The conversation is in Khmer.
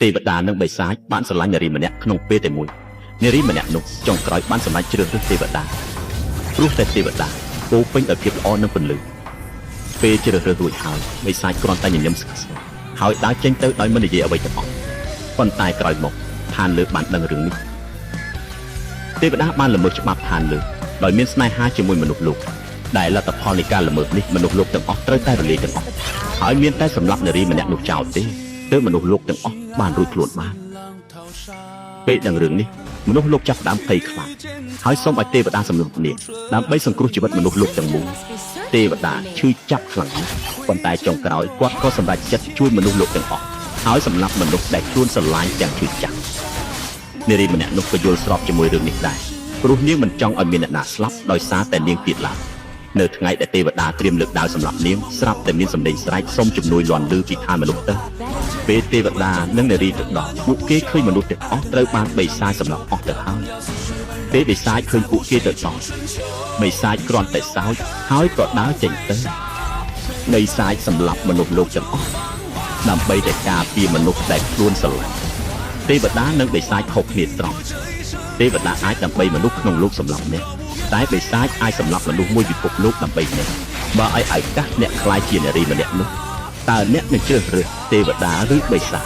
ទេវតានិងបិសាចបានស្រឡាញ់នារីម្នាក់ក្នុងពេលតែមួយនារីម្នាក់នោះចុងក្រោយបានសម្រេចជ្រើសរើសទេវតាព្រោះតែទេវតាពោរពេញដោយភាពល្អនិងពន្លឺពេលជ្រើសរើសរួចហើយបិសាចគ្រាន់តែញញឹមស្ងប់ៗហើយដើរចេញទៅដោយមិននិយាយអ្វីទាំងអស់ប៉ុន្តែក្រោយមកឋានលើបានដឹងរឿងនេះទេវតាបានល្មើសច្បាប់ឋានលើដោយមានស្នេហាជាមួយមនុស្សលោកដែលលទ្ធផលនៃការល្មើសនេះមនុស្សលោកទាំងអស់ត្រូវតែរលាយទាំងអស់ហើយមានតែសម្លាប់នារីម្នាក់នោះចោលទេទើបមនុស្សលោកទាំងអស់បានរួចខ្លួនបាន ពេលដឹងរឿងនេះមនុស្សលោកចាប់ផ្ដើមភ័យខ្លាចហើយសូមឲ្យទេវតាសម្លុតនាងដើម្បីសង្គ្រោះជីវិតមនុស្សលោកទាំងមូលទេវតាឈឺចាប់ខ្លាំងណាស់ប៉ុន្តែចុងក្រោយគាត់ក៏សម្រេចចិត្តជួយមនុស្សលោកទាំងអស់ហើយសម្លាប់មនុស្សដែលខ្លួនស្រឡាញ់ទាំងឈឺចាប់នារីម្នាក់នោះក៏យល់ស្របជាមួយរឿងនេះដែរព្រោះនាងមិនចង់ឲ្យមានអ្នកណាស្លាប់ដោយសារតែនាងទៀតឡើយនៅថ្ងៃដែលទេវតាត្រៀមលើកដាវសម្រាប់នាងស្រាប់តែមានសម្លេងស្រែកសុំជំនួយលាន់ឮពីឋានមនុស្សទៅ ពេលទេវតានិងនារីទៅដល់ពួកគេឃើញមនុស្សទាំងអស់ត្រូវបានបិសាចសម្លាប់អស់ទៅហើយពេលបិសាចឃើញពួកគេទៅដល់បិសាចគ្រាន់តែសើចហើយក៏ដើរចេញទៅបិសាចសម្លាប់មនុស្សលោកទាំងអស់ដើម្បីតែការពារមនុស្សដែលខ្លួនស្រឡាញ់ទេវតានិងបិសាចខុសគ្នាត្រង់ទេវតាអាចដើម្បីមនុស្សក្នុងលោកសម្លាប់អ្នកតែបិសាចអាចសម្លាប់មនុស្សមួយពិភពលោកដើម្បីអ្នកបើឲ្យឱកាសអ្នកក្លាយជានារីម្នាក់នោះតើអ្នកនឹងជ្រើសរើសទេវតាឬបិសាច?